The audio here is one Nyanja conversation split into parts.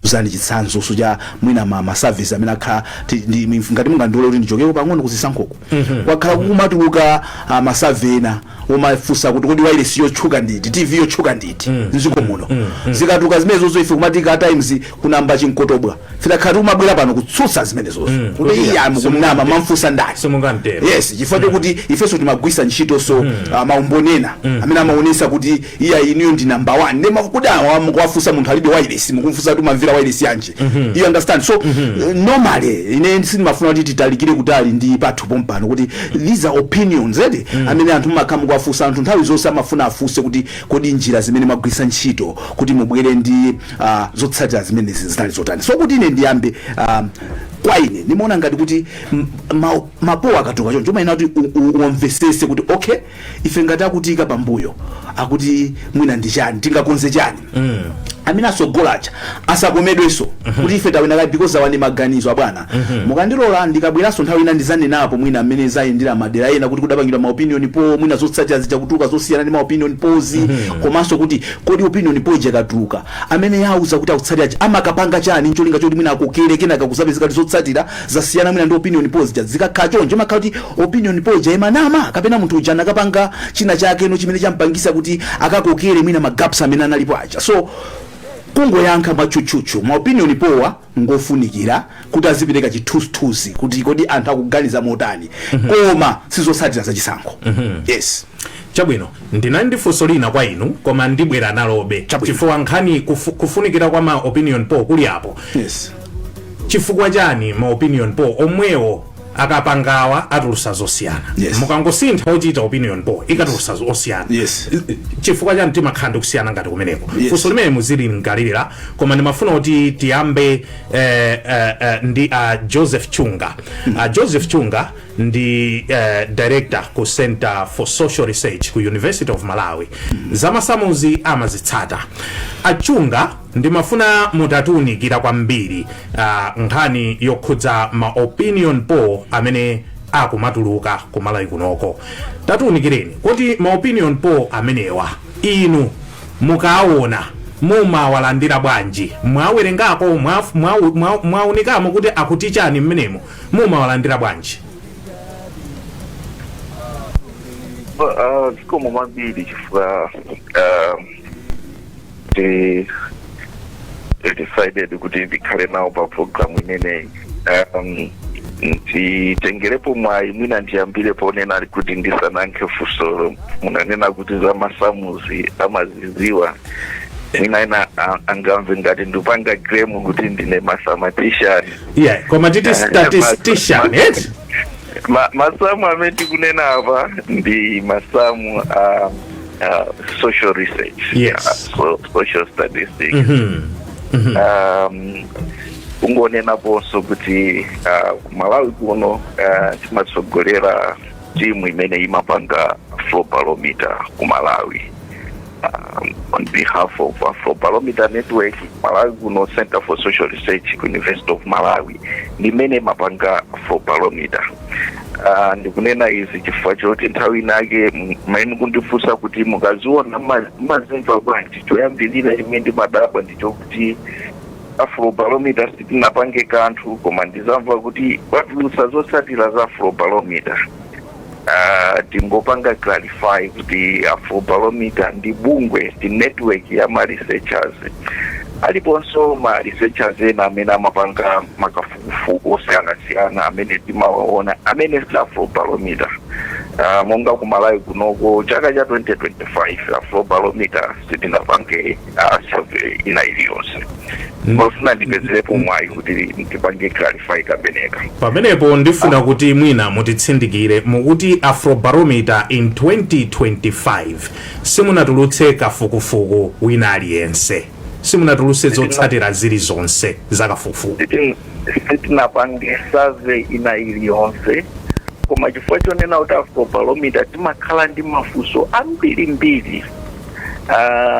Ndikupatsani chitsanzo cha mwina ma surveys amene akhala ngati mungandilole kuti ndichokeko pang'ono kuzisankhoko, kwakhala kukumatuluka ma survey ena omafunsa kuti kodi wireless yotchuka nditi, TV yotchuka nditi mdziko muno. Zikatuluka zimenezozo, ife kumatika Times kunamba chinkotobwa, fitakhala tikumabwera pano kutsutsa zimenezozo kuti iya, mukunama, mamfunsa ndani? Simungamtero. Yes, chifukwa chokuti ifenso timagwisa ntchito so maumboni ena amene amaonesa kuti iya, inuyo ndi number one. Ndi kuti awa mukuwafunsa munthu alibe wireless, mukumfunsa kuti umamvera wireless yanji? You understand? So normally ine sindimafuna kuti titalikire kutali ndi pathu pompano, kuti these are opinions eti amene anthu mumakhala mukuwafunsa. Anthu nthawi zonse amafuna afunse kuti kodi njira zimene mwagwisa ntchito kuti mubwere ndi zotsatira zimenezi zinali zotani? So kuti ine ndiyambe, kwa ine ndimaona ngati kuti ma poll akatuluka choncho, umayenera kuti umvesese kuti okay, ife ngati akutika pambuyo akuti mwina ndi chani, tingakonze chani? Amene asogolacha asakomedwenso kuti ife tawina kale, because awa ndi maganizo abwana. Mukandilola, ndikabweranso nthawi ina ndizanenapo mwina amene zayendera madera ena kuti kudapangidwa ma opinion poll, mwina zotsatira zichakutuluka zosiyana ndi ma opinion polls, komanso kuti kodi opinion poll ikatuluka, amene yauza kuti akutsatira amakapanga chani ncholinga choti mwina akokere, kenaka kuzapezeka kuti zotsatira zasiyana mwina ndi opinion polls ja. Zikakhala choncho, imakhala kuti opinion poll ija imanama, kapena munthu uja anakapanga china chake no chimene champangisa kuti akakokere mwina ma gaps amene analipo aja. So kungoyankha mwatchutchutchu, ma opinion poll wa ngofunikira kuti azipereka chithunzithunzi kuti kodi anthu akuganiza motani, koma sizotsatira zachisankho. Yes. Chabwino, ndinali ndi funso lina kwa inu, koma ndibwera nalobe. Chabwino. Chifukwa nkhani kufunikira kwa ma opinion poll kuli apo. Chifukwa chani ma opinion poll omwewo akapangawa atulusa zosiyana? Mukangosintha ochita opinion poll, ikatulusa zosiyana. Chifukwa chani timakhala ndi kusiyana ngati kumeneko? Funso limene muzilingalira, koma ndimafuna kuti tiyambe ndi Joseph Chunga. Joseph Chunga ndi director ku Center for Social Research ku University of Malawi. Zamasamuzi amazitsata. Achunga, ndimafuna mutatiunikira kwambiri nkhani yokhudza ma opinion poll amene akumatuluka ku Malawi kunoko. Tatiunikireni kuti ma opinion poll amenewa inu mukaona mumawalandira bwanji? Mwawerengako, mwaunikamo kuti akuti chani mmenemo? Mumawalandira bwanji? Zikomo kwambiri chifukwa ndi decided kuti ndikhale nawo pa program imeneyi. Nditengerepo mwayi, mwina ndiyambire ponena kuti ndisanankhe funsolo, munanena kuti za masamuzi amaziziwa. Mwina ena angamve ngati ndipanga claim kuti ndine mathematician. Yeah, koma titi statistician eti? Masamu amene tikunena apa ndi masamu a social research, so, social statistics. Kungonenaponso kuti ku Malawi kuno timatsogolera timu imene imapanga Afrobarometer ku Malawi on behalf of Afrobarometer Network. Malawi kuno, Center for Social Research ku University of Malawi ndimene imapanga Afrobarometer. Ndikunena izi chifukwa choti nthawi inake mmene kundifunsa kuti mukaziona mazimva bwanji, choyambirira chimene ndimadabwa ndichokuti Afrobarometer sitinapange kanthu, koma ndizamva kuti watulutsa zotsatira za Afrobarometer. Tingopanga clarify kuti Afrobarometer ndi bungwe, ndi network ya ma researchers. Aliponso ma researchers ena amene amapanga makafukufuku osiyanasiyana amene timawaona amene si Afrobarometer. Monga ku Malawi kunoko chaka cha 2025 Afrobarometer sitinapange survey ina iliyonse. Mafuna ndipezerepo mwayi kuti ndipange clarify kameneka. Pamenepo ndifuna kuti mwina mutitsindikire, mukuti Afrobarometer in 2025 simunatulutse kafukufuku wina aliyense, simunatulutse zotsatira zilizonse za kafukufuku? Sitinapange survey ina iliyonse, koma chifukwa chonena kuti Afrobarometer timakhala ndi mafunso ambirimbiri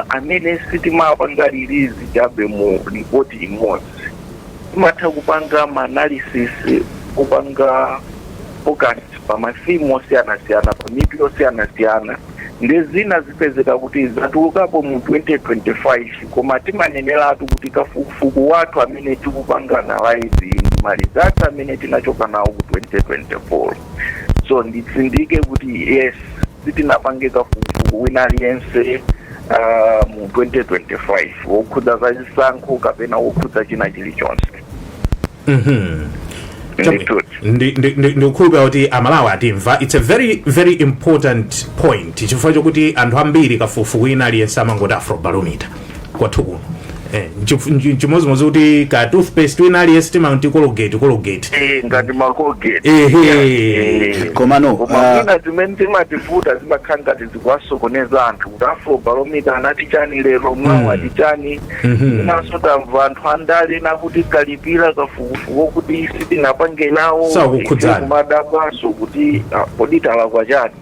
amene sitimapanga release chabe mu ripoti imodzi, timatha kupanga ma analysis, kupanga focus pa ma theme osiyanasiyana, pa mitu yosiyanasiyana. Ndi zina zipezeka kuti zatulukapo mu 2025, koma timaneneratu kuti kafukufuku wathu amene tikupanga analyze ndi ma results amene tinachoka nawo ku 2024. So nditsindike kuti yes, sitinapange kafukufuku wina aliyense mu 2025 wokhudza za chisankho kapena wokhudza china chilichonse. Ndithudi. Ndikukhulupirira kuti Amalawi atimva. It's a very, very important point, chifukwa chokuti anthu ambiri kafukufuku wina aliyense amangoti Afrobarometer kwathu kuno. Chimodzimodzi kuti ka toothpaste wina aliyense timati Colgate, Colgate. Ngati ma Colgate. Ehe. Komano, koma mwina zimene zimativuta zimakhala ngati zikuwasokoneza anthu, kuti Afrobarometer anati chani lero, mwawo ati chani. Inanso tamva anthu andale nakuti kalipira kafukufuku kuti sitinapange nawo. Sakukhudzana. Kumadabwaso kuti kodi talakwa chani?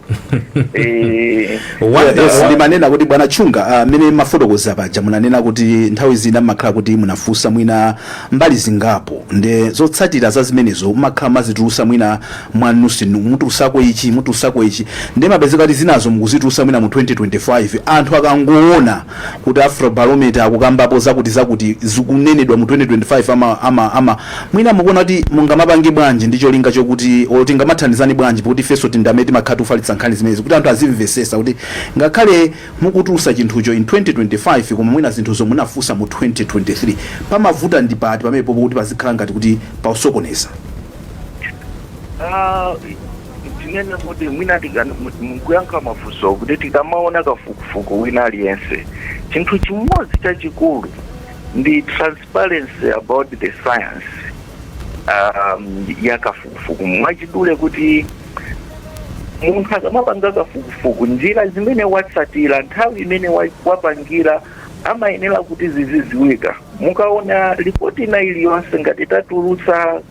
Yes, ndimanena kuti bwana Chunga, mmene mafotokoza paja munanena kuti nthawi zina mmakhala kuti munafunsa mwina mbali zingapo, nde zotsatira za zimenezo mmakhala mazitulusa mwina mwanusi, mutulutsako ichi, mutulutsako ichi, nde mapezeka kuti zinazo mukuzitulusa mwina mu 2025. Anthu akangoona kuti Afrobarometer akukambapo zakuti zakuti zikunenedwa mu 2025, ama mwina mukuona kuti mungamapange bwanji ndi cholinga chokuti olo tingamathandizani bwanji, pakuti ifenso tindame timakhala tikufalitsa nkhani zimenezi kuti anthu azimvesesa kuti ngakhale mukutulusa chinthucho in 2025, koma mwina zinthuzo munafunsa mu 2023? Pamavuta ndi pati pamenepo kuti pazikhala ngati kuti pausokoneza? Tinene kuti mwina mukuyankha mafunso kuti tikamaona kafukufuku wina aliyense, chinthu chimodzi chachikulu ndi transparency about the science ya kafukufuku. Mwachidule kuti munthu akamapanga kafukufuku, njira zimene watsatira, nthawi imene wapangira, amayenera kuti ziziziwika. Mukaona ripoti ina iliyonse, ngati tatulutsa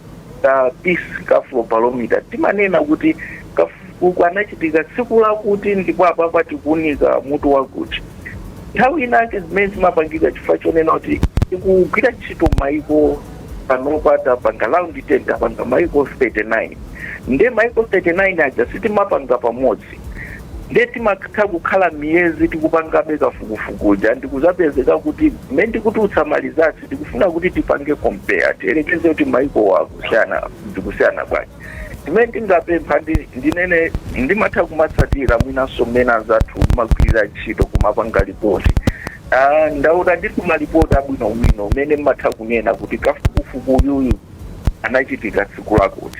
ka piece ka Afrobarometer, timanena kuti kafukufuku anachitika tsiku lakuti ndipo apapa tikuunika mutu wakuti. Nthawi inake zimene zimapangika chifukwa chonena kuti tikugwira ntchito maiko, panopa tapanga round 10, tapanga maiko 39, nde maiko 39 aja sitimapanga pamodzi, nde timatha kukhala miyezi tikupangabe kafukufukuja, ndikuzapezeka kuti mmene tikutulutsa ma results tikufuna kuti tipange compare, tiyerekeze kuti maiko akusiyana, zikusiyana bwanji. Chimene tingapempha ndinene, ndimatha kumatsatira mwinanso mmene anzathu kumagwirira ntchito kumapanga ripoti. Ndaona ndithu malipoti abwinobwino mmene mmatha kunena kuti kafukufuku uyuyu anachitika tsiku lakuti.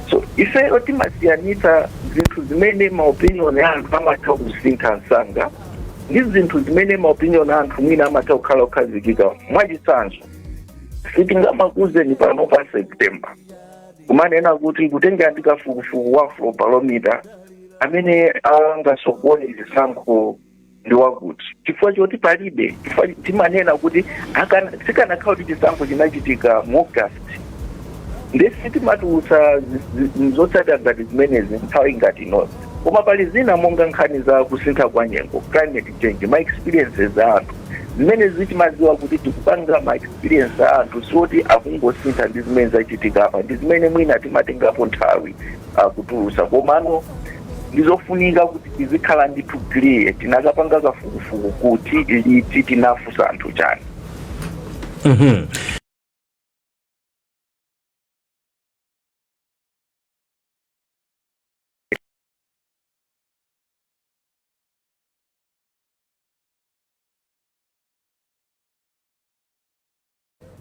So ifeyo timasiyanitsa zinthu zimene ma opinion a anthu amatha kusintha msanga ndi zinthu zimene ma opinion a anthu mwina amatha kukhala kukhazikika. Mwachitsanzo, sitingamakuuzeni pano pa September kumanena kuti kutenga ndi kafukufuku wa Afrobarometer amene angasogole zisankho ndi wakuti, chifukwa choti palibe. Chifukwa timanena kuti sikanakhala kuti chisankho chinachitika mu August, nde sitimatulutsa zotsatira ngati zimenezi nthawi ngati inoyo. Koma pali zina monga nkhani za kusintha kwa nyengo, climate change, ma experiences a anthu, zimene zitimadziwa kuti tikupanga ma experience a anthu, siwoti akungosintha ndi zimene zachitika apa, ndi zimene mwina timatengapo nthawi kutulutsa. Komano ndizofunika kuti tizikhala ndithu clear, tinakapanga kafukufuku kuti liti, tinafunsa anthu chani.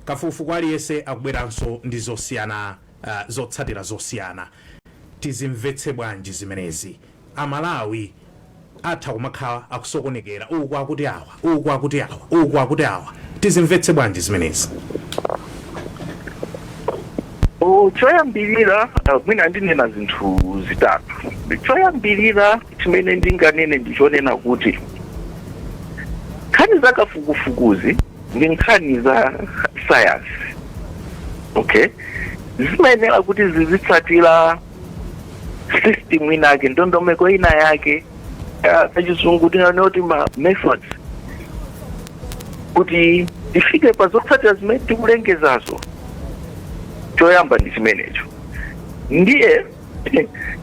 Kafukufuku aliyense akubweranso ndi zosiyana, zotsatira zosiyana. Tizimvetse bwanji zimenezi? Amalawi atha kumakhala akusokonekera, uku akuti awa, uku akuti awa, uku akuti awa. Tizimvetse bwanji zimenezi? Oh, choyambirira, mwina ndinena zinthu zitatu. Choyambirira chimene ndinganene ndichonena kuti nkhani za kafukufukuzi ndi nkhani za science, okay? Zimayenera kuti zizitsatira system ina yake, ndondomeko ina yake, pachizungu tinganene kuti ma methods, kuti tifike pa zotsatira zimene tikulengezazo. Choyamba ndi chimenecho. Ndiye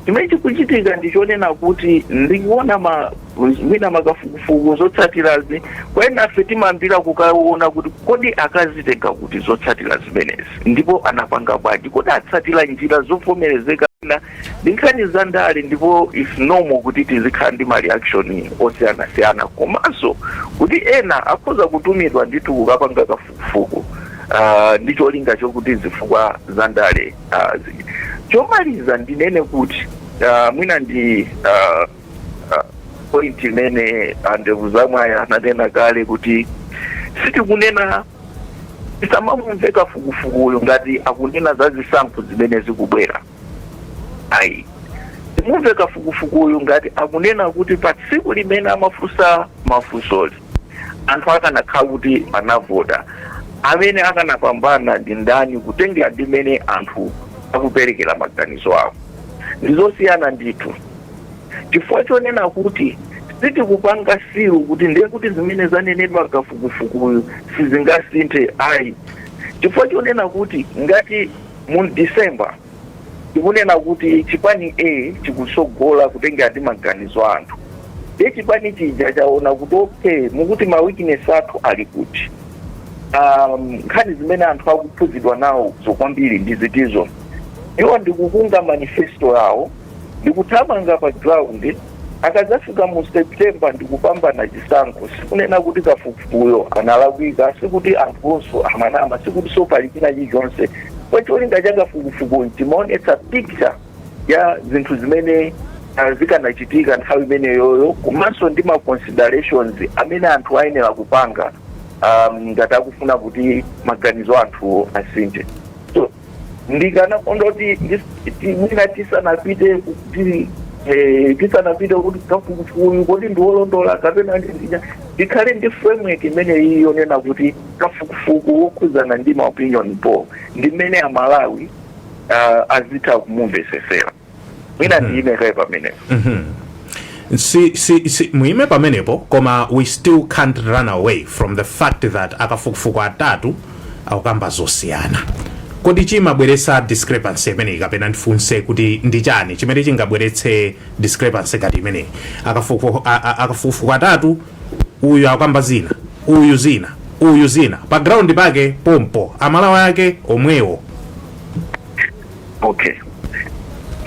Chimene chikuchitika ndichonena kuti ndikuona ma mwina makafukufuku zotsatirazi, kwa enafe timayambira kukaona kuti kodi akazitenga kuti zotsatira zimenezi, ndipo anapanga bwanji, kodi atsatira njira zovomerezeka? Na ndi nkhani za ndale, ndipo it's normal kuti tizikhala ndi ma reaction osiyanasiyana, komanso kuti ena akhoza kutumidwa ndithu kukapanga kafukufuku ndi cholinga chokuti zifukwa za ndale. Chomaliza ndinene kuti mwina ndi point imene andevu zamwayi ananena kale kuti sitikunena, tisamamumve kafukufukuyo ngati akunena za zisankho zimene zikubwera, ayi. Timumve kafukufukuyu ngati akunena kuti pa tsiku limene amafunsa mafunsoli, anthu akanakhala kuti anavota, amene akanapambana ndi ndani, kutengera ndi mmene anthu akuperekera maganizo awo. Ndizosiyana ndithu, chifukwa chonena kuti sitikupanga silu kuti ndiye kuti zimene zanenedwa kafukufukuyu sizingasinthe, ayi, chifukwa chonena kuti ngati mu December tikunena kuti chipani A chikusogola kutengera ndi maganizo a anthu, ndiye chipani chija chaona kuti okay, mukuti ma weakness athu ali kuti, nkhani zimene anthu akukhudzidwa nawo kwambiri ndi zitizo, iwo ndikukunga manifesto yawo, ndikuthamanga pa ground, akadzafika mu September ndikupambana chisankho, sikunena kuti kafukufukuyo analakwika, sikuti anthuonso amanama, sikuti so pali china chilichonse. Kwa cholinga cha kafukufuku timaonetsa picture ya zinthu zimene zikanachitika nthawi imeneyoyo, komanso ndi ma considerations amene anthu ayenera kupanga ngati akufuna kuti maganizo anthuwo asinthe. So ndikanakonda kuti mwina tisanapite kuti tisanapite kuti kafukufukuyu kodi ndiwolondola kapena ndija, tikhale ndi framework imene iyi yonena kuti kafukufuku wokhudzana ndi ma opinion poll ndi mmene Amalawi azitha kumumvesesera. Mwina ndiyime kaye pamenepo. Si muime pamenepo, koma we still can't run away from the fact that akafukufuku atatu akukamba zosiyana. Kodi chimabweretsa discrepancy imeneyi, kapena ndifunse kuti ndi chani chimene chingabweretse discrepancy ngati imeneyi? Akafukufuku atatu, uyu akukamba zina, uyu zina, uyu zina, pa ground pake pompo, Amalawi ake omwewo. Okay,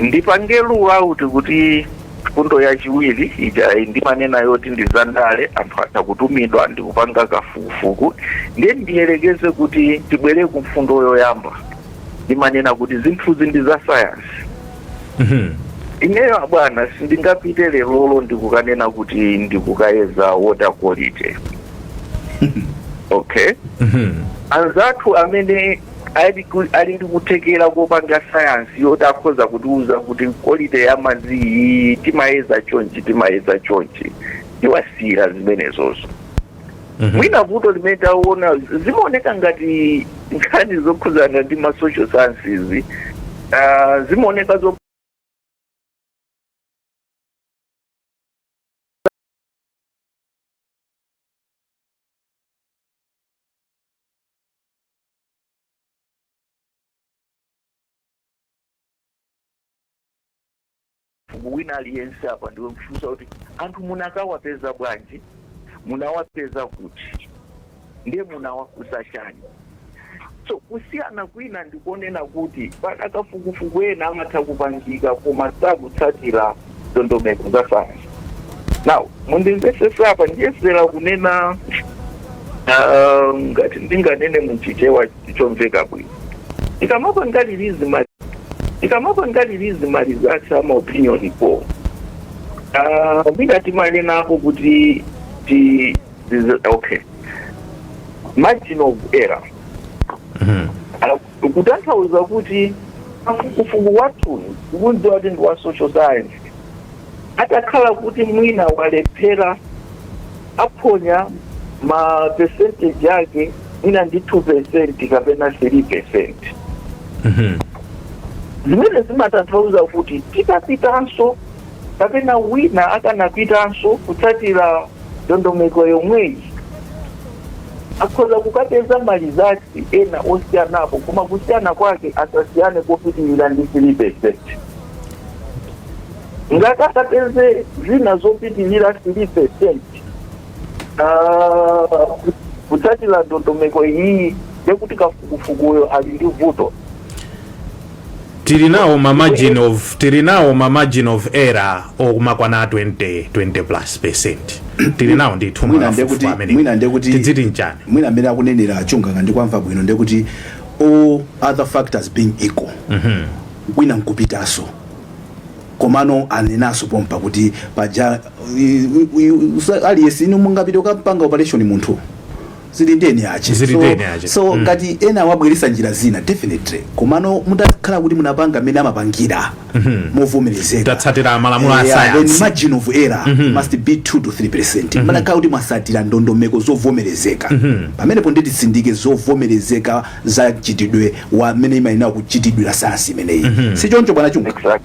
ndipange rule out kuti mfundo yachiwiri ija ndimanena yoti ndi zandale, anthu atha kutumidwa ndi kupanga kafukufuku. Ndiye ndiyelekeze kuti tibwere ku mfundo yoyamba, ndimanena kuti zinthuzi ndi za science. Ineyo abwana sindingapite lerolo ndikukanena kuti ndikukayeza water quality, okay? Anzathu amene ali ndi kuthekera kopanga science yoti akhoza kutiuza kuti quality ya madzi iyi timayeza chonchi, timayeza chonchi, tiwasiyira zimenezozo. Mwina vuto limene taona, zimaoneka ngati nkhani zokhudzana ndi ma social sciences zimaoneka zo wina aliyense apa ndiwe mfunsa kuti anthu munakawapeza bwanji, munawapeza kuti, ndiye munawafunsa chani? So kusiyana kwina ndikonena kuti pakafukufuku ena amatha kupangika koma sakutsatira ndondomeko za science. Now mundimvesese apa, ndiyesera kunena ngati ndinganene muchichewa chomveka bwino. Tikamapanga release ma results ama opinion poll, mwina timanenapo kuti okay, margin of error, kutanthauza kuti kafukufuku wathuyu tikudziwa kuti ndi wa social science, atakhala kuti mwina walephera, aphonya ma percentage ake mwina ndi 2% kapena 3%, zimene zimatanthauza kuti tikapitanso kapena wina akanapitanso kutsatira ndondomeko yomweyi, akhoza kukapeza ma results ena osiyanapo, koma kusiyana kwake asasiyane kopitirira ndi 3%. Ngati atapeze zina zopitilira 3%, kutsatira ndondomeko iyi, ndekuti kafukufukuyo ali ndi vuto. Tili nawo ma margin of error okumakwana 20, 20 plus percent tili nawo ndithu. Mwina ndiye Makafukufuku kuti amene mwina ndiye kuti tidziti nchani? Mwina amene akunenera Achunga, ngati ndikwamva bwino, ndiye kuti all other factors being equal, wina nkupitaso. Komano anenaso pompa kuti paja aliyense, inu mungapite ukapanga operation munthu, zili ndeni ache. Zili So, ndeni ache. so ngati ena wabweresa njira zina, definitely, komano mutakhala kuti munapanga mmene amapangira movomerezeka, Tatsatira malamulo a Yeah, then science. margin of error must be 2 to 3%. Manakhala kuti mwasatira ndondomeko zovomerezeka, pamenepo ndititsindike, zovomerezeka za mchitidwe wa mmene imayenera kuchitidwira sayansi imeneyi. Si choncho, bwana Chunga?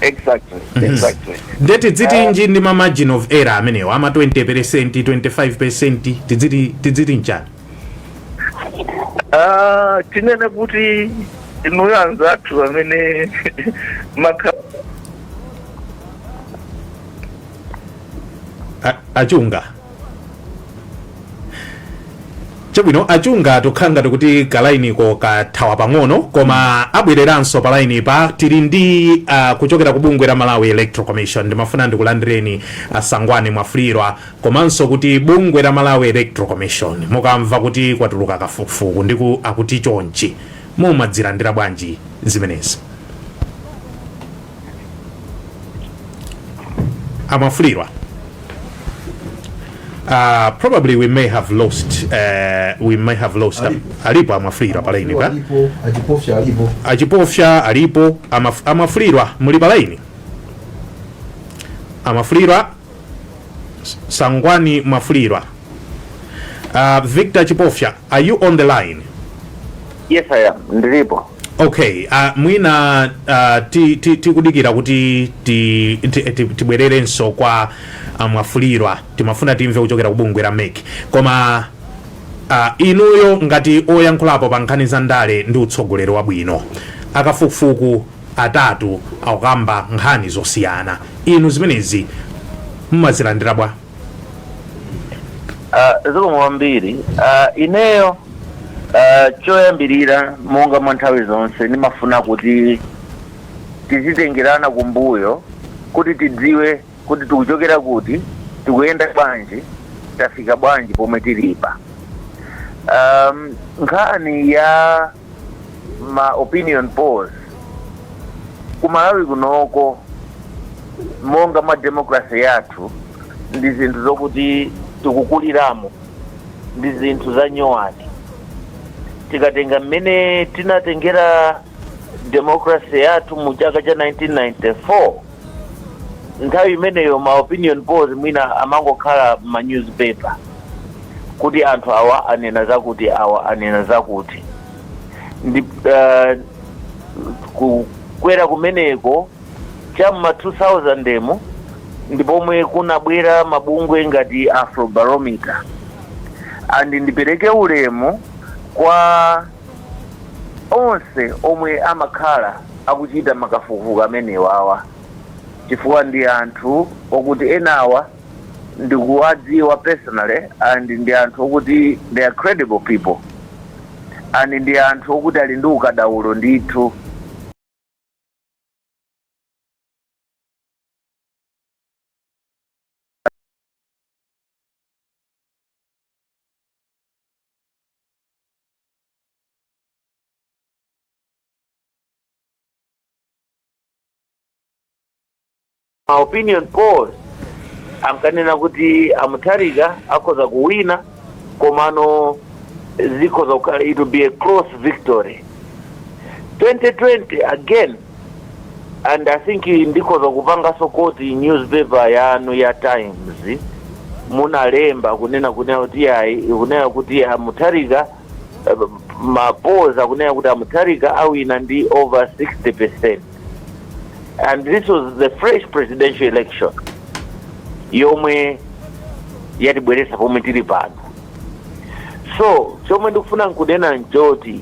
Exactly. Nde tidzitinji ndi ma margin of error amenewo ama 20%, 25%? Tidziti nchani? Tinene kuti inuyo anzathu amene makha Achunga, chabwino. Achunga, tukhala ngati kuti kalainiko kathawa pang'ono, koma abwereranso pa laini pa. Tili ndi kuchokera ku bungwe la Malawi Electoral Commission. Ndimafuna ndikulandireni, Sangwani Mwafulirwa, komanso kuti bungwe la Malawi Electoral Commission, mukamva kuti kwatuluka kafukufuku ndiku akuti chonchi, mumadzilandira bwanji zimenezi, Amwafulirwa? Probably we may have lost. Alipo. Alipo Amwafulirwa pa laini pa? Alipo, Achipofya alipo. Achipofya alipo. Amwafulirwa, muli pa laini? Amwafulirwa, Sangwani Mwafulirwa, Victor Chipofya, are you on the line? Yes, I am, ndilipo. Okay, mwina tikudikira kuti tibwererenso kwa Amwafulirwa. Timafuna timve kuchokera ku bungwe la MEC, koma inuyo ngati oyankhulapo pa nkhani za ndale ndi utsogoleri wabwino, akafukufuku atatu akukamba nkhani zosiyana, inu zimenezi mmazilandira bwa? Zikomo kwambiri. Ineyo, choyambirira, monga mwa nthawi zonse, ndimafuna kuti tizitengerana kumbuyo kuti tidziwe kuti tikuchokera kuti, tikuyenda bwanji, tafika bwanji pomwe tilipa. Nkhani ya ma opinion polls kumalawi kunoko, monga mwa democracy yathu, ndi zinthu zokuti tikukuliramo, ndi zinthu za nyowani. Tikatenga mmene tinatengera democracy yathu mu chaka cha 1994, nthawi imeneyo ma opinion polls mwina amangokhala ma newspaper, kuti anthu awa anena zakuti, awa anena zakuti. Ndi kukwera kumeneko cham'ma 2000 emo ndipomwe kunabwera mabungwe ngati Afrobarometer. And ndipereke ulemu kwa onse omwe amakhala akuchita makafukufuku amenewawa, chifukwa ndi anthu okuti enawa ndikuwadziwa personally, and ndi anthu okuti they are credible people, and ndi anthu okuti ali ndi ukadaulo ndithu. Ma opinion polls ankanena kuti Amutharika akhoza kuwina, komano zikhoza kukhala, it will be a close victory. 2020 again, and I think ndikhoza kupanganso quote newspaper yanu ya Times, munalemba kunena kuti ayi, kunena kuti Amutharika, ma polls akunena kuti Amutharika awina ndi over 60%, and this was the fresh presidential election yomwe yatibweretsa pomwe tili pano. So chomwe ndikufuna nkunena nchoti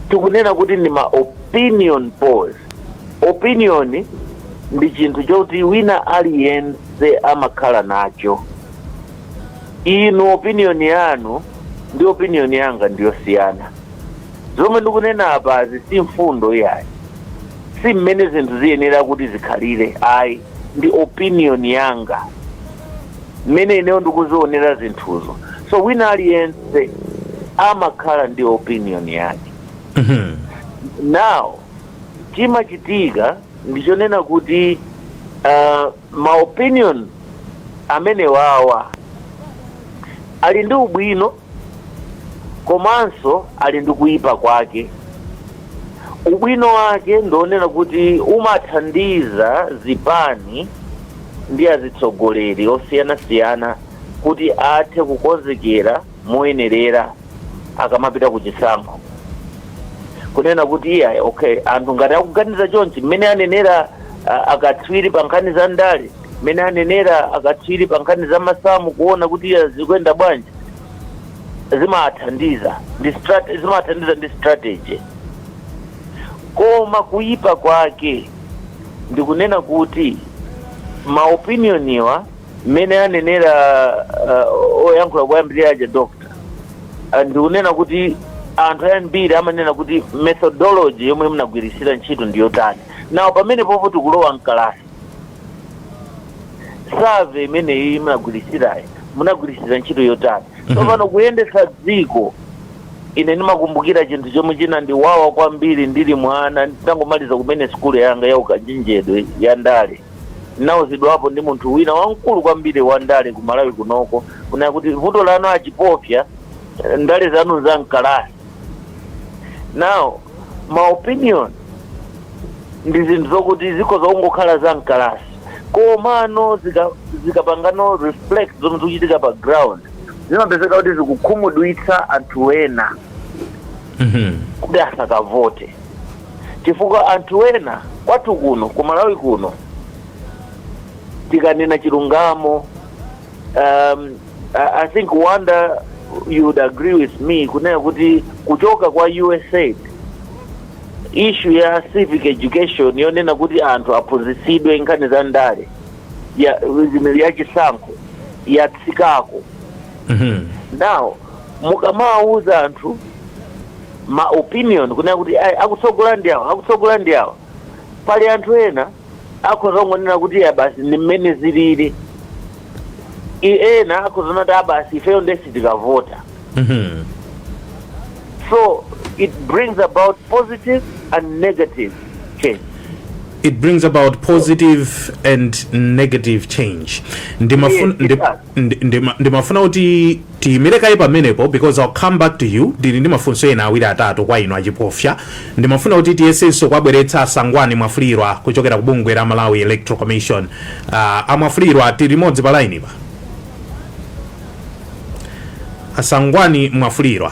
tikunena kuti ndi ma opinion polls. Opinion Ndi chinthu choti wina aliyense amakhala nacho. Inu opinion yanu ndi opinion yanga ndiyosiyana. Zomwe ndikunena apazi si mfundo iyayi, si mmene zinthu ziyenera kuti zikhalire ayi, ndi opinion yanga, mmene ineyo ndikuzionera zinthuzo. So wina aliyense amakhala ndi opinion yake. Now chimachitika ndichonena kuti ma opinion amene wawa ali ndi ubwino komanso ali ndi kuyipa kwake. Ubwino wake ndionena kuti umathandiza zipani ndi azitsogoleri osiyanasiyana kuti athe kukonzekera moyenerera akamapita ku chisankho, kunena kuti iya, okay, anthu ngati akuganiza chonchi, mmene anenera akatswiri pa nkhani za ndale, mmene anenera akatswiri pa nkhani za masamu, kuona kuti iya zikuyenda bwanji, zimathandiza ndi strategy. Koma kuyipa kwake ndikunena kuti ma opinion iwa, mmene anenera oyankhula kuyambirira aja, doctor, ndikunena kuti anthu ambiri amanena kuti methodology yomwe munagwirisira ntchito ndiyotani. Nawo pamene popo tikulowa mkalasi, survey imeneyi munagwirisirayi, munagwirisira ntchito yotani? Tsopano kuyendetsa dziko, ine ndimakumbukira chinthu chomwe chinandiwawa kwambiri ndili mwana, nditangomaliza kumene sukulu yanga ya ukachenjedwe ya ndale. Ndinawuzidwapo ndi munthu wina wamkulu kwambiri wa ndale ku Malawi kunoko, kunena kuti vuto lanu achipofya, ndale zanu za mkalasi. Now ma opinion ndi zinthu zokuti zikhoza kungokhala za mkalasi, komano zikapangano reflect zomwe zikuchitika pa ground, zimapezeka kuti zikukhumudwitsa anthu ena kuti asakavote, chifukwa anthu ena kwathu kuno ku Malawi kuno, tikanena chilungamo, I think Wanda, you would agree with me kunena kuti kuchoka kwa USAID, issue ya civic education yonena kuti anthu aphunzitsidwe nkhani za ndale ya chisankho yatsikako. Now mukamawuza anthu ma opinion kunena kuti "Ayi, akutsogola ndi awa, akutsogola ndi awa," pali anthu ena akhoza kungonena kuti ya, basi, ndi mmene zilili. Ena akhoza kunena kuti "Ah, basi, ifeyo ndesi tikavota." So it brings about positive and negative change. It brings about positive and negative change. Yes, it does. Ndimafuna kuti tiyimire kaye pamenepo because I'll come back to you. Ndili ndi mafunso ena awiri atatu kwa inu achipofya. Ndimafuna kuti tiyesenso kuwabweretsa Asangwani Mwafulirwa kuchokera ku bungwe la Malawi Electoral Commission. Amwafulirwa, tili limodzi pa line pa. Asangwani Mwafulirwa,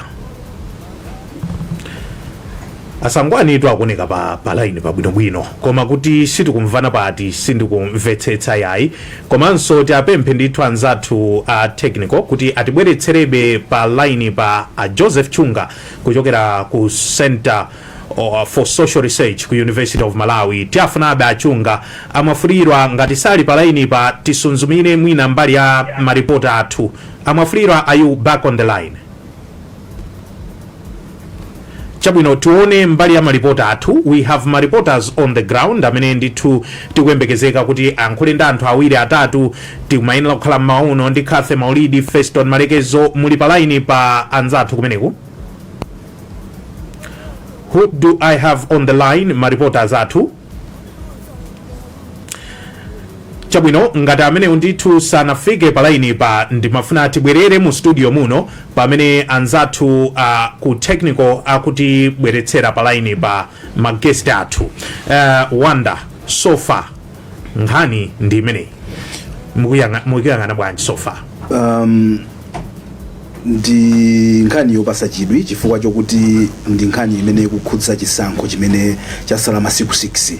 Asangwani itu akuoneka pa line pabwinobwino, koma kuti sitikumvana pati sindikumvetsetsa yayi. Komanso tiapemphe ndithu anzathu a technical kuti atibweretserebe pa line pa a Joseph Chunga kuchokera ku Center for Social Research ku University of Malawi. Tiafunabe Achunga. Amwafulirwa ngati sali pa line pa, tisunzumire mwina mbali ya maripota athu. Amwafulirwa, are you back on the line? Chabwino, tione mbali ya maripota athu. We have ma reporters on the ground amene ndithu tikuyembekezeka kuti ayankhule ndi anthu awiri atatu. Tikumayenera kukhala m'mauno ndi Cathy Maulidi, Feston Malekezo. Muli pa line pa anzathu kumeneku? Who do I have on the line, ma reporters athu? Chabwino, ngati amenewu ndithu sanafike pa line pa, ndimafuna tibwerere mu studio muno pamene anzathu ku technical akutibweretsera pa line pa ma guest athu. Wanda, so far nkhani ndi imeneyi, mukuyang'ana bwanji so far? Ndi nkhani yopasa chidwi chifukwa chokuti ndi nkhani imene ikukhudza chisankho chimene chasala masiku 6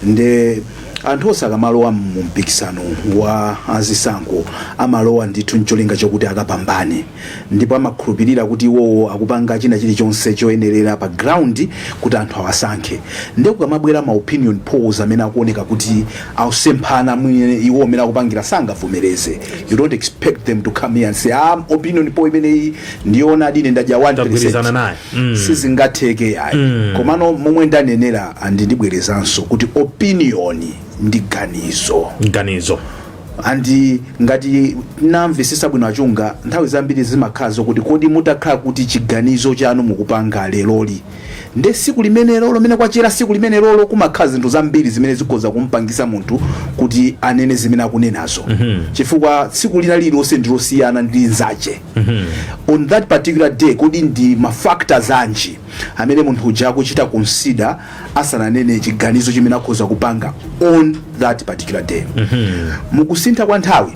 nde Anthu onse akamalowa mu mpikisano wa azisankho amalowa ndithu ncholinga chokuti akapambane, ndipo amakhulupirira kuti iwowo akupanga china chilichonse choyenerera pa ground kuti anthu awasankhe. Ndiye kukamabwera ma opinion polls amene akuoneka kuti akusemphana mwine iwo amene akupangira, sangavomereze. You don't expect them to come here and say, "Ah, opinion poll imeneyi ndiyoona, ine ndadya 1%." Tagwirizana naye. Sizingatheke ayi. Komano momwe ndanenera, andindibwerezanso kuti opinion ndi ganizo. Ganizo. And ngati namvesesa bwino achunga, nthawi zambiri zimakhala zokuti kodi mutakhala kuti chiganizo chanu mukupanga leroli, nde siku limenelo limene kwachera, siku limenelolo kumakhala zinthu zambiri zimene zikhoza kumpangisa munthu kuti anene zimene akunenazo, chifukwa tsiku lina lililonse ndilosiyana ndi linzache. On that particular day, kodi ndi ma factors anji amene munthu uja akuchita consider asananene chiganizo chimene akhoza kupanga on that particular day? Mukusintha kwa nthawi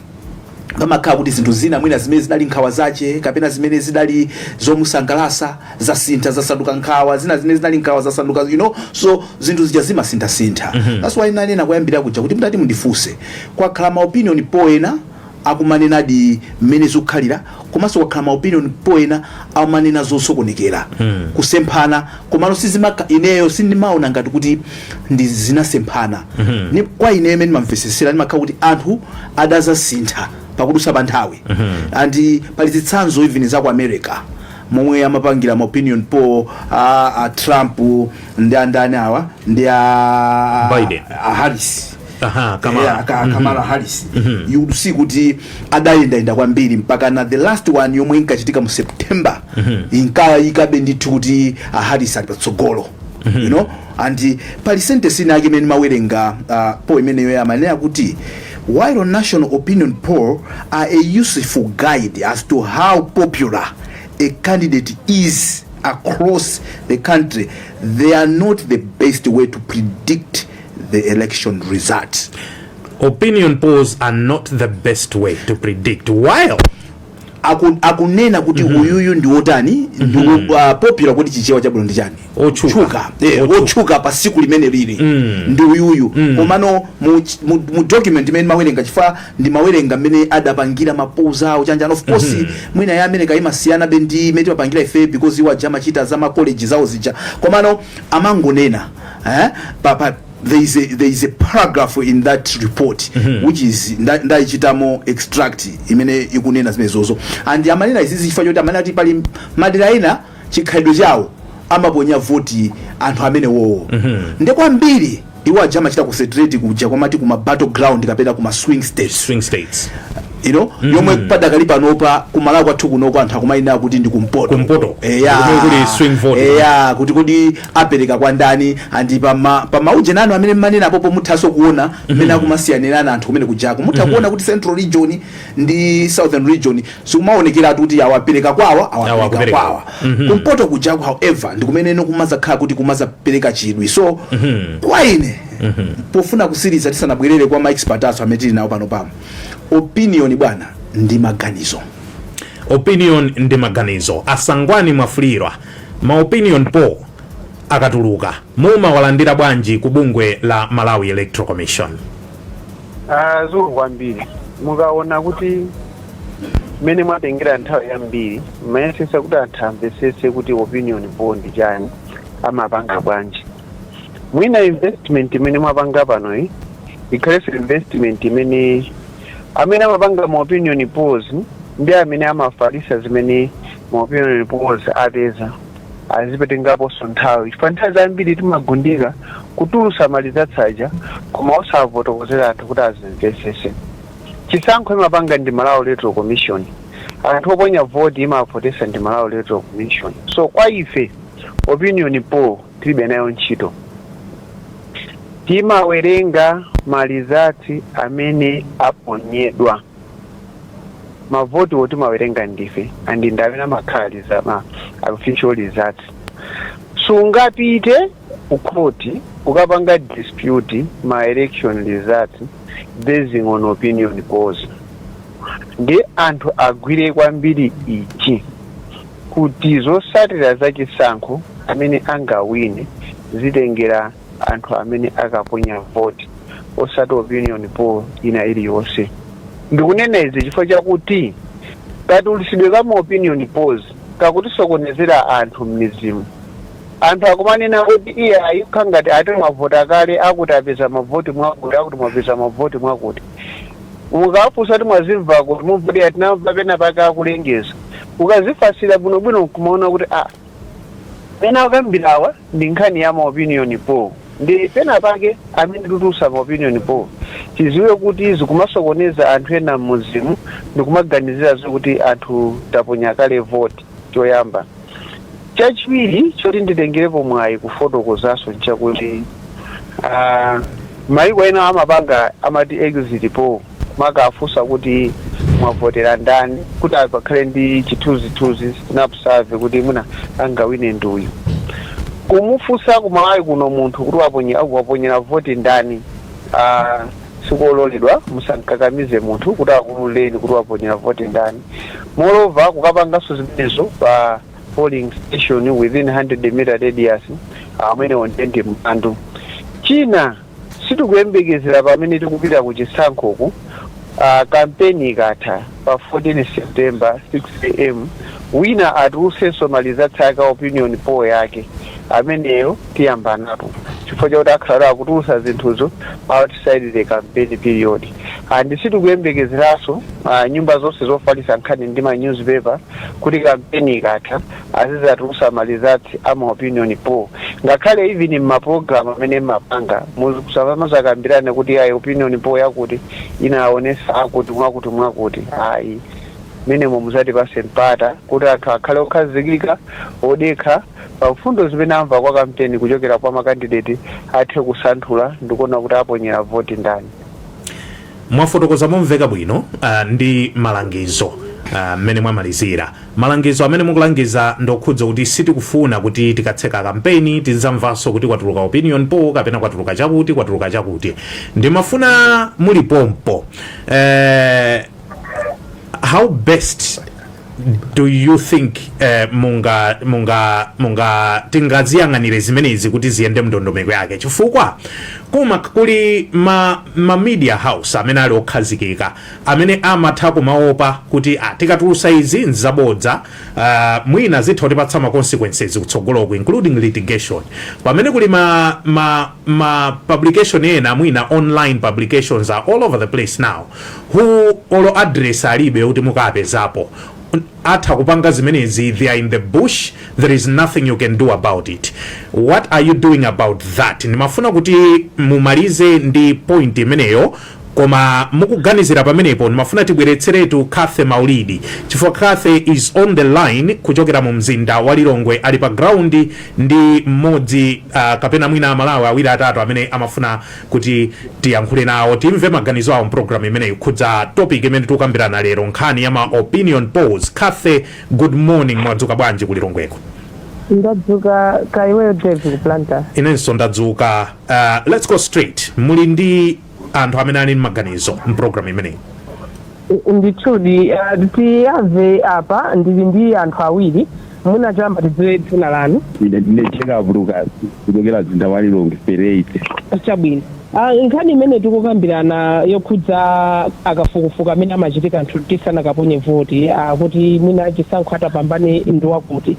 pamakhala kuti zinthu zina mwina zimene zinali nkhawa zache kapena zimene zidali zomusangalasa zasintha, zasanduka nkhawa. Zina zimene zinali nkhawa zasanduka, so zinthu zija zimasinthasintha. That's why nanena kuyambira kuja kuti mutati mundifunse, kwakhala ma opinion poll ena akumanenadi mmene zikukhalira, komanso kwakhala ma opinion poll ena amanena zosokonekera, kusemphana. Komano sizimaka, ineyo sindimaona ngati kuti ndi zinasemphana. Ni kwa ineyo imene ndimamvesesera, ndimakhala kuti anthu adazasintha pakudusa pa nthawi. And pali zitsanzo even za ku America momwe amapangira ma opinion poll a Trump ndi andani awa ndi a Biden. A Harris. Aha, Kamala. Yeah, Kamala Harris. You would see kuti adayendayenda kwambiri mpaka na the last one yomwe inkachitika mu September, inkayikabe ndithu kuti a Harris ali patsogolo. And pali sentence ina yake imene mawerenga poll imeneyo yamanena kuti, "While national opinion poll are a useful guide as to how popular a candidate is across the country, they are not the best way to predict the election result." Opinion polls are not the best way to predict while Akunena kuti uyuyu ndi wotani, ndi popular, kuti Chichewa chabwino ndi chani? Otchuka. Otchuka. Otchuka. Otchuka pa siku limene lili ndi uyuyu. Komano mu document imene mawerenga, chifukwa ndimawerenga mmene adapangira ma polls awo chanjani, of course mwina ya America imasiyana be ndi imene timapangira ife because iwo aja amachita za ma college zawo zija. Komano amangonena, pa there is a paragraph in that report which is ndayichitamo extract imene ikunena zimenezozo. And amanena izizi chifukwa choti amanena kuti pali madera ena chikhalidwe chawo amaponya voti anthu amene wowo. Nde kwambiri iwo aja amachita concentrate kuja kwamati kuma battleground kapena kuma swing states. Swing states. Yomwe padakali panopa kumalawi kwathu kunoko anthu akumayina kuti ndi kumpoto. Kumpoto. Eya. Kumene kuli swing vote. Eya, kuti kodi apereka kwa ndani. And pamauje nanu amene mmanena apopo, muthanso kuona mmene akumasiyanirana anthu kumene kujako. Mutha kuona kuti Central Region ndi Southern Region sikumaonekeratu kuti awapereka kwawa, awa awapereka akupereka. kwawa. Kumpoto kujako, however, ndi kumeneno kumazakhala kuti kumazapereka chidwi. So kwa ine, pofuna kusiriza tisanabwerere kwa ma expert athu amene tili nawo pano pamo, opinion bwana ndi maganizo. Opinion ndi maganizo. Asangwani Mwafulirwa, ma opinion poll akatuluka mumawalandira bwanji ku bungwe la Malawi Electoral Commission? Ah, zulu kwambiri. Mukaona kuti mmene mwatengera nthawi yambiri mayesesa kuti anthu amvesese kuti opinion poll ndi chani, amapanga bwanji, mwina investment imene mwapanga pano iyi ikhalenso investment imene amene amapanga ma opinion polls ndi amene amafalisa zimene ma opinion polls apeza azipatengaponso nthawi, chifukwa nthawi zambiri timagundika kutulusa ma results aja koma osavotokozera anthu kuti azimvesese. Chisankho imapanga ndi Malawi Electoral Commission, anthu oponya voti imavotesa ndi Malawi Electoral Commission. So kwa ife opinion poll tilibe nayo ntchito. Timawerenga ma results amene aponyedwa, mavoti wo timawerenga ndife and ndi amene amakhala ma official results. Sungapite ku court ukapanga dispute ma election results basing on opinion polls. Ndi anthu agwire kwambiri ichi kuti zotsatira zachisankho, amene angawine, zitengera anthu amene akaponya voti. Osati opinion poll ina iliyonse. Ndikunena izi chifukwa chakuti katulutsidwe ka ma opinion polls kakutisokonezera anthu m'midzimu. Anthu akumanena kuti iye ayikha ngati ati mwavota kale, akuti apeza mavoti mwakuti, akuti mwapeza mavoti mwakuti. Mukafunsa kuti mwazimva kuti mumvoti, atinamva pena pake akulengeza. Ukazifasira bwinobwino nkumaona kuti a pena akambirawa ndi nkhani ya ma opinion poll. Ndi pena pake amene tutulutsa ma opinion poll tiziwe kuti zikumasokoneza anthu ena m'mudzimu ndikumaganizira zokuti anthu taponya kale vote. Choyamba. Chachiwiri choti nditengerepo mwayi kufotokozanso nchakuti maiko ena amapanga amati exit poll, makafunsa kuti mwavotera ndani, kuti pakhale ndi chithunzithunzi, snap survey, kuti mwina angawine nduyu. Kumufunsa kumalawi kuno munthu kuti waponyera voti ndani, sikololedwa. Musankakamize munthu kuti akululeni kuti waponyera voti ndani. Moreover, kukapanganso zimenezo pa polling station within 100 meter radius, amenewo ndi mlandu. China, sitikuyembekezera pamene tikupita ku chisankhoku, kampeni ikatha pa 14 September 6 a.m., wina atulusenso ma results ake a opinion poll yake. Ameneyo tiyamba napo chifukwa chakuti akhala akutulusa zinthuzo outside the campaign period. And sitikuyembekezeranso nyumba zonse zofalitsa nkhani ndi ma newspaper kuti kampeni ikatha azizatulusa ma results ama opinion poll. Ngakhale even mmaprogram amene mmapanga musamazakambirane kuti ayi, opinion poll yakuti inaonesa akuti mwakuti mwakuti, ayi. Menemo muzatipase mpata kuti anthu akhale okhazikika, odekha pa mfundo zimene amva kwa kampeni kuchokera kwa makandidate, athe kusanthula ndikuona kuti aponyera voti ndani. Mwafotokoza momveka bwino ndi malangizo mmene mwamalizira. Malangizo amene mukulangiza ndokhudza kuti sitikufuna kuti tikatseka kampeni tidzamvanso kuti kwatuluka opinion poll kapena kwatuluka chakuti, kwatuluka chakuti. Ndimafuna muli pompo, how best do you think munga tingaziyang'anire zimenezi kuti ziyende mndondomeko yake? Chifukwa kuma kuli ma media house amene ali okhazikika amene amatha kumaopa kuti ah, tikatulusa izi nzabodza, mwina zitha kutipatsa ma consequences kutsogoloku, including litigation, pamene kuli ma publication ena, mwina online publications are all over the place now, who olo address alibe kuti mukapezapo, atha kupanga zimenezi. They are in the bush, there is nothing you can do about it. What are you doing about that? Ndimafuna kuti mumalize ndi point imeneyo, koma mukuganizira pamenepo ndimafuna tibweretseretu Cathy Maulidi, chifukwa Cathy is on the line kuchokera mu mzinda wa Lilongwe, ali pa ground ndi mmodzi kapena mwina Amalawi awiri atatu amene amafuna kuti tiyankhule nawo, timve maganizo awo mpulogalamu imeneyi kukhudza topic imene tikukambirana lero, nkhani ya ma opinion polls. Cathy, good morning. Mwadzuka bwanji ku Lilongweko? Ndadzuka kaiweyo, Dave, ku Blantyre? Inenso ndadzuka. Let's go straight. Muli ndi anthu amene ali maganizo mpulogalamu imeneyi? Ndithudi, tiyamve apa. Ndili ndi anthu awiri. Munachamba tidziwe dzina lanu. Ine ndine Jacob Lucas kuchokera mzinda wa Lilongwe, Pereit. Chabwino. Nkhani imene tikukambirana yokhudza akafukufuku amene amachitika anthu tisanakaponye voti, kuti mwina chisankho atapambane ndi wakuti,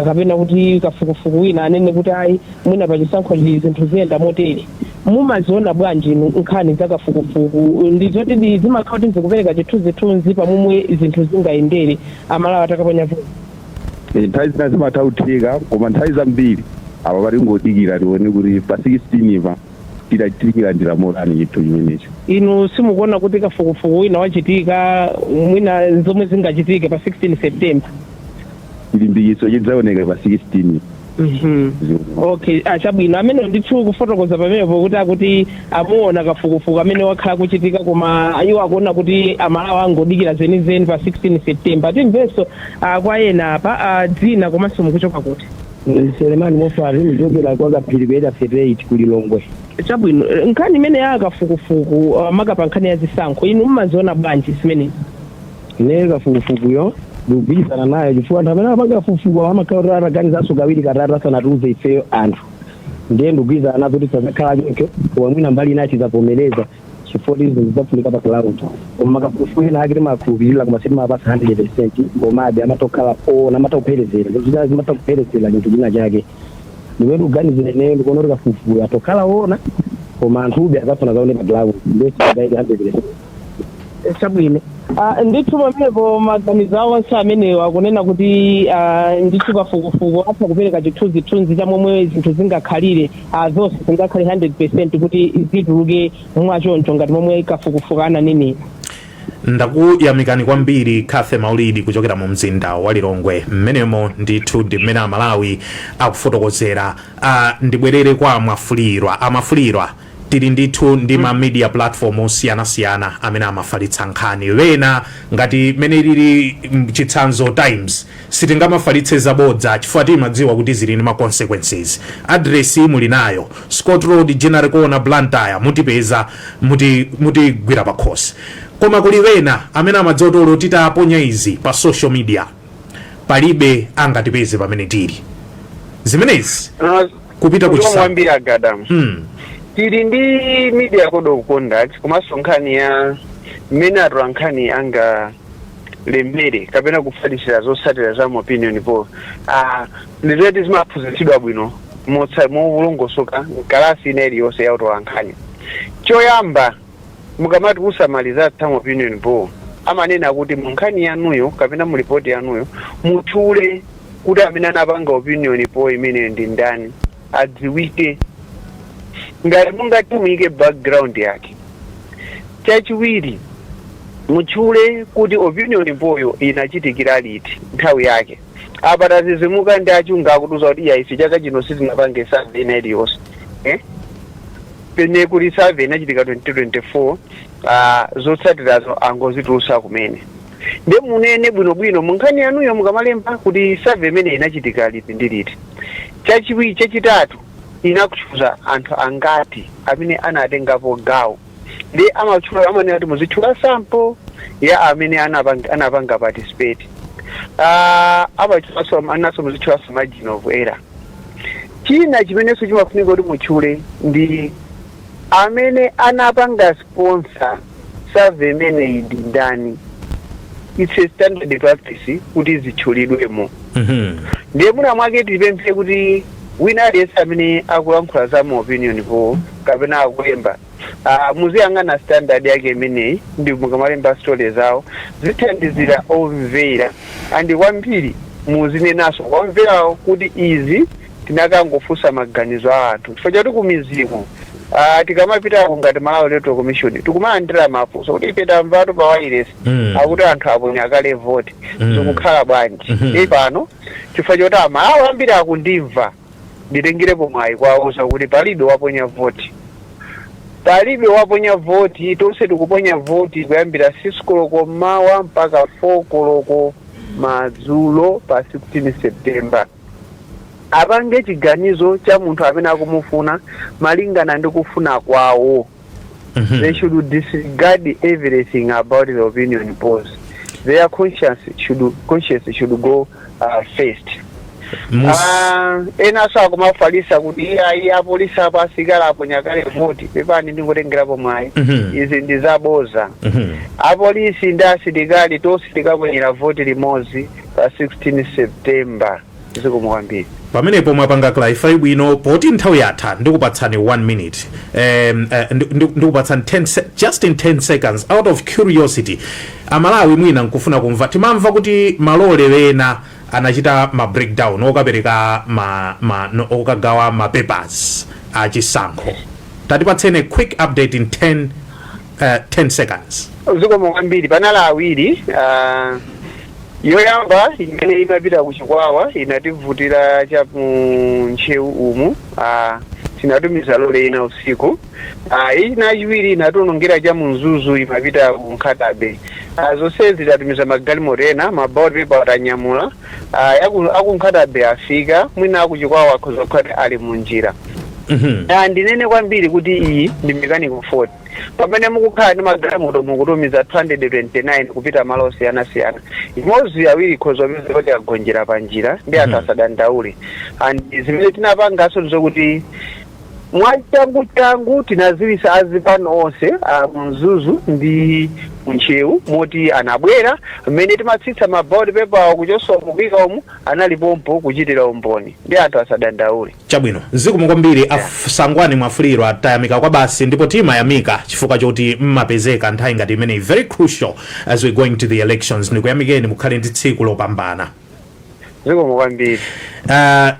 kapena kuti kafukufuku wina anene kuti ayi, mwina pa chisankho chi zinthu ziyenda motere, mumaziona bwanji inu nkhani za kafukufuku? Ndizoti zimakhala kuti zikupereka chithunzithunzi pamomwe zinthu zingayendere Amalawi atakaponya voti? Nthawi zina zimatha kutheka, koma nthawi zambiri apa patingodikira tione kuti pa 16 pa tichilandira motani chinthu chimenecho. Inu simukuona kuti kafukufuku wina wachitika mwina zomwe zingachitike pa 16 September? Chilimbikitso chidzaoneka pa 16. Okay, achabwino. Amene ndithu kufotokoza pamenepo kuti akuti amuona kafukufuku amene wakhala kuchitika, koma iwo akuona kuti Amalawi angodikira zenizeni pa 16 September. Timvenso kwa ena apa. Dzina komanso mukuchoka kuti? Selemani Mofari, muchokera kwa Kaphiri ku Area 38 ku Lilongwe. Chabwino. Nkhani imene ya kafukufuku, makapa nkhani ya zisankho, inu mmaziona bwanji zimenezi? Ine kafukufukuyo ndikugwirizana nayo, chifukwa anthu amene amapanga kafukufuku amakhala kuti ataganizanso kawiri katatu asanatiuze ifeyo anthu. Ndiye ndikugwirizana nazo kuti sazakhala choncho, koma mwina mbali ina tizavomereza chifukwa izo zidzafunika pa ground. Koma makafukufuku ena ake timakhulupirira, koma sitimapasa 100%, komabe amatokhala ona, amatha kupherezera zina, zimatha kupherezera chinthu china chake. Ndimene ndikuganizira ineyo, ndikuona kuti kafukufuku atokhala ona, koma anthube azafuna zaone pa ground, ndiye sitingaike 100%. Chabwino. Ndithu pamenepo maganizo awo onse amenewo akunena kuti ndithu kafukufuku atha kupereka chithunzithunzi cha momwe zinthu zingakhalire. Zonse zingakhale 100% kuti zituluke mwachoncho ngati momwe kafukufuku ananenera. Ndakuyamikani kwambiri, Cathy Maulidi, kuchokera mu mzinda wa Lilongwe. Mmenemo ndithu ndi mmene Amalawi akufotokozera. Ndibwerere kwa Amwafulirwa. Amwafulirwa, tili ndithu ndi ma media platform osiyanasiyana amene amafalitsa nkhani. Wena ngati mene lili chitsanzo Times, sitingamafalitse zabodza chifukwa timadziwa kuti zili ndi ma consequences. Address muli nayo, Scott Road, General Corner, Blantyre, mutipeza, mutigwira pakhosi. Koma kuli wena amene amadziwa kuti olo titaponya izi pa social media, palibe angatipeze pamene tili. Zimenezi kupita ku chisankho. Kwambiri, Agadamu. Tili ndi media code of conduct, komanso nkhani ya mmene atola nkhani angalembere kapena kufalisira zotsatira za opinion poll, ndizoti zimaphunzitsidwa bwino molongosoka mkalasi ina iliyonse ya utola nkhani. Choyamba, mukamati kusamaliza some opinion poll, amanena kuti mu nkhani yanuyo kapena mu ripoti yanuyo mutchule kuti amene anapanga opinion poll imeneyo ndi ndani, adziwike, ngati mungati muyike background yake. Chachiwiri, mutchule kuti opinion poll inachitikira liti, nthawi yake. Apa tazizimuka ndi achunga akutiuza kuti iya, ife chaka chino sitinapange survey ina iliyonse, eh? Pene kuti survey inachitika 2024, zotsatirazo angozitulutsa kumene. Ndi munene bwinobwino mu nkhani yanuyo mukamalemba kuti survey imene inachitika liti ndi liti. Chachiwiri, chachitatu, inakutchuza anthu angati amene anatengapo gawo. Ndi amatchula, amanena kuti muzitchula sample ya amene anapanga participate. Amatchulanso, anaso muzitchulanso margin of error. China chimenenso chimafunika kuti mutchule ndi amene anapanga sponsor survey imeneyi ndi ndani. It's a standard practice kuti zitchulidwemo. Ndiye mwina mwake tipemphe kuti wina aliyense amene akulankhula za mu opinion poll kapena akulemba, muziyang'ana standard yake imeneyi, ndi mukamalemba story zawo zithandizira omvera. And kwambiri muzinenaso kwamverawo kuti izi tinakangofunsa maganizo a anthu, chifukwa chakuti kumiziko tikamapitako ngati Malawi Electoral Commission tikumalandira mafunso kuti ife tamvatu pa wireless akuti anthu aponya kale voti, zikukhala bwanji? Ndi pano, chifukwa choti Amalawi ambiri akundimva, nditengerepo mwayi kwawuza kuti palibe waponya voti, palibe waponya voti. Tonse tikuponya voti kuyambira 6 koloko mmawa mpaka 4 koloko madzulo pa 16 September. Apange chiganizo cha munthu amene akumufuna malingana ndi kufuna kwawo. They should disregard everything about the opinion polls. Their conscience should go first. Enanso akumafalisa kuti iyayi, apolisi apo, asilikali aponya kale voti. Pepani, ndingotengerapo mwayi. Izi ndi zaboza. Apolisi ndi asilikali tonse tikaponyera voti limodzi pa 16 September. Zikomo kwambiri. Pamenepo mwapanga clarify bwino. Poti nthawi yatha, ndikupatsani 1 minute, ndikupatsani 10 just in 10 seconds. Out of curiosity, Amalawi mwina nkufuna kumva, timamva kuti malole wena anachita ma breakdown okapereka ma, ma, no, okagawa ma papers achisankho. Tatipatseni quick update in 10 seconds. Zikomo kwambiri. Panali awiri. Yoyamba imene imapita kuchikwawa inativutira cha mu Ntcheu umu, tinatumiza lole ina usiku. Ina yachiwiri inationongera cha mu Mzuzu, imapita ku Nkhata Bay. Zonsezi tatumiza magalimoto ena, ma ballot paper atanyamula. Aku Nkhata Bay afika, mwina akuchikwawa akhoza kukhala ali munjira. Ndinene kwambiri kuti iyi ndi mechanical fault. Pamene mukukhala ndi magalimoto, mukutumiza 229 kupita malo osiyanasiyana, imodzi, awiri ikhoza kupeza kuti agonjera pa njira. Ndi anthu asadandaule. And zimene tinapanganso ndizokuti Mwachangu changu tinaziwisa azipani onse a Mzuzu ndi Ntcheu, moti anabwera mmene timatsitsa ma ballot paper awo kuchosa mukika umu, analipompo kuchitira umboni, ndi anthu asadandaule. Chabwino, zikomo kwambiri. Sangwani Mwafuliro, atayamika kwa basi, ndipo timayamika chifukwa choti mmapezeka nthawi ngati imeneyi, very crucial as we going to the elections. Ndikuyamikeni, mukhale ndi tsiku lopambana. Zikomo kwambiri.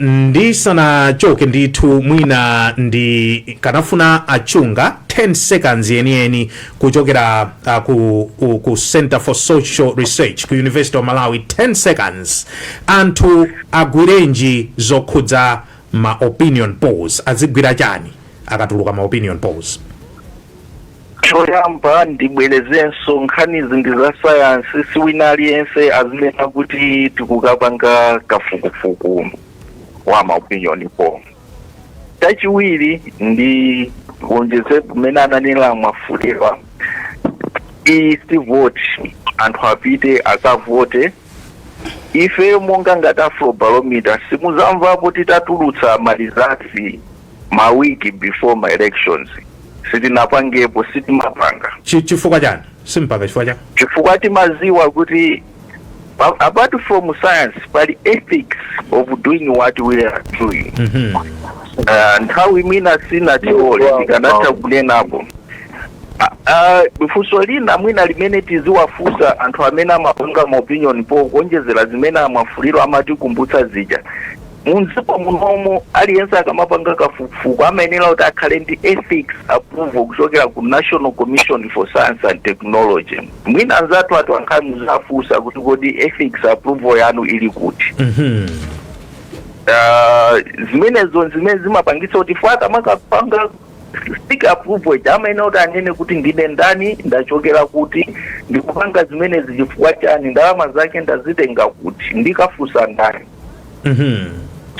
Ndisanachoke ndithu, mwina ndi kanafuna achunga 10 seconds yeniyeni kuchokera ku Center for Social Research ku University of Malawi. 10 seconds, anthu agwirenji zokhudza ma opinion polls? Azigwira chani akatuluka ma opinion polls? Choyamba ndibwerezenso, nkhanizi ndi za sayansi. Si wina aliyense azinena kuti tikukapanga kafukufuku wa ma opinion poll. Chachiwiri, ndi wonjeze kumene ananena Mwafulirwa, iyi si vote. Anthu apite akavote. Ife monga ngati Afrobarometer, simuzamvapo titatulutsa ma results mawiki before ma elections. Sitinapangepo, sitimapanga. Chifukwa chani simpanga? Chifukwa chani? Chifukwa timaziwa kuti apart from science pali ethics of doing what we are doing. Nthawi mwina sinatiole, tikanatha kunenapo. Funso lina mwina limene tiziwafunsa anthu amene amapanga ma opinion poll, kuonjezera zimene amafuliro amatikumbutsa zija, mundziko munomo aliyense akamapanga kafukufuku amayenera kuti akhale ndi ethics approval kuchokera ku National Commission for Science and Technology. Mwina anzathu atu ankhani muzafunsa kuti kodi ethics approval yanu ili kuti? Zimenezo zimene zimapangitsa kuti fo akamakapanga seek approval ija, amayenera kuti anene kuti ndine ndani, ndachokera kuti, ndikupanga zimenezi chifukwa chani, ndalama zake ndazitenga kuti, ndikafunsa ndani.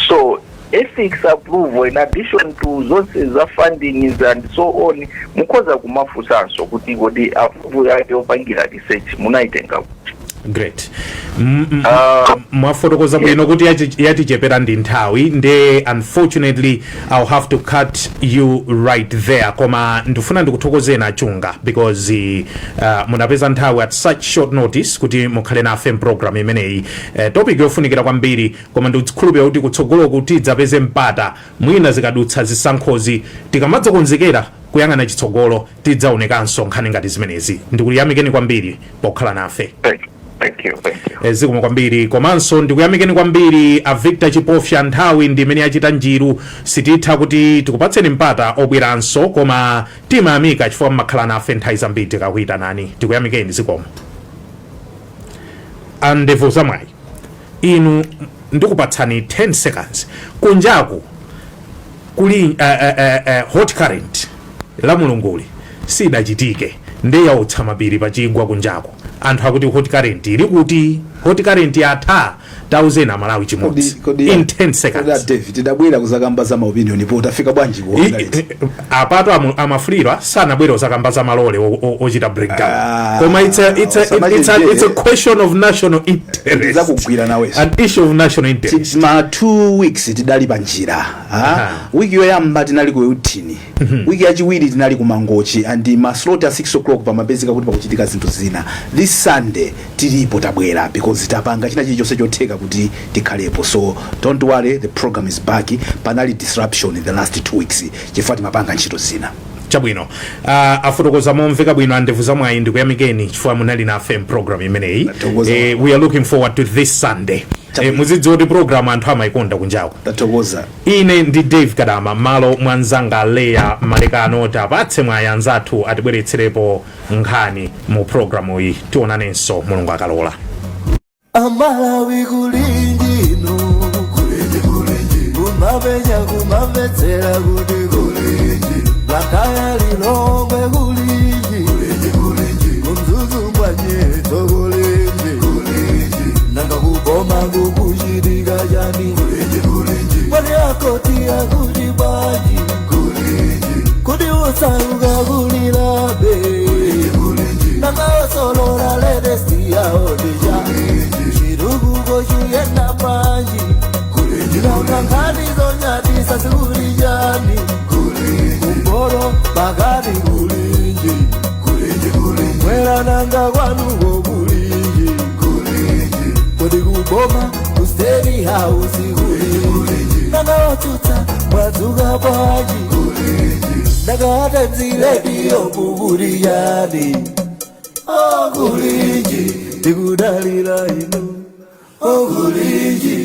So ethics approval, in addition to zonse za fundings and so on, mukhoza kumafunsanso kuti kodi approval yake yopangira research munaitenga kuti? Great. Mwafotokoza bwino kuti yatichepera ndi nthawi, nde unfortunately I'll have to cut you right there, koma ndifuna ndikuthokozeni achunga because munapeza nthawi at such short notice kuti mukhale nafe mprogram imeneyi, topic yofunikira kwambiri. Koma ndikukhulupirira kuti kutsogoloku tidzapeze mpata, mwina zikadutsa zisankhozi, tikamadzakonzekera kuyang'ana chitsogolo, tidzaonekanso nkhani ngati zimenezi. Ndikuyamikeni kwambiri pokhala nafe. Thank you, thank you. Zikomo kwambiri. Komanso ndikuyamikeni kwambiri a Victor Chipofya. Nthawi ndi imene yachita njiru, sititha kuti tikupatseni mpata obweranso, koma timayamika chifukwa mmakhala nafe nthawi zambiri tikakuyitanani. Tikuyamikeni, zikomo. Andevu zamwayi, inu ndikupatsani 10 seconds. Kunjaku kuli Hot Current la Mulunguli sidachitike, ndiye yautsa mapiri pachigwa. Kunjako anthu akuti Hot Current ili kuti? Hot Current yatha? Tauzeni Amalawi chimodzi in 10 seconds. David, tidabwera kuzakamba za maopinion po, tafika bwanji ku Apato amafulirwa sanabwere kuzakamba za malole ochita breakdown. Ah, Koma it's a question of national interest. Ndizakugwira nawenso. An issue of national interest. Ma 2 weeks tidali pa njira, ha? Wiki yoyamba tinali ku Euthini, wiki yachiwiri tinali ku Mangochi, and ma slot a 6 o'clock pamapezeka kuti pakuchitika zinthu zina. This Sunday tilipo, tabwera because tapanga china chilichonse chotheka kuti tikhalepo. So don't worry, the program is back. Panali disruption in the last 2 weeks chifukwa timapanga ntchito zina. Chabwino, afotokoza momveka bwino andevu zamwayi. Ndikuyamikeni chifukwa munali nafe mprogram imeneyi. Tathokoza. We are looking forward to this Sunday. Muzidziwa kuti program anthu amayikonda kunjaku. Tathokoza. Ine ndi Dave Kadama, malo mwanzanga Leya Malekano. Tapatse mwayi anzathu atibweretserepo nkhani mu programu iyi. Tionanenso Mulungu akalola. Amalawi, kulinji inu, kulinji, kulinji, kumapenya kumamvetsera kuti kulinji, Blantyre, Lilongwe, kulinji, kulinji, kulinji, kuMzuzu mbwanyetso, kulinji, kulinji, nanga kuboma kukuchitika chani? Kulinji, kulinji, kwani akoti akuti bwanji? Kulinji, kuti usauka kulilabe? Kulinji, nanga osolola latest yawo ndija chitukuko chiyenda bwanji? Nanga nkhani zonyadisa zikuli chani? Kuboma ku State House kulinji? Nanga otsutsa mwadzuka bwanji? Nanga Times Radio mukuti chani? Oh, kulinji, tikudalira inu. Oh, kulinji.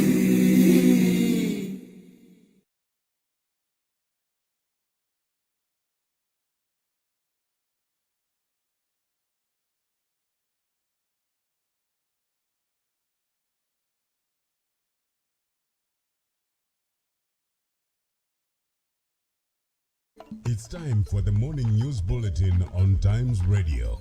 It's time for the morning news bulletin on Times Radio.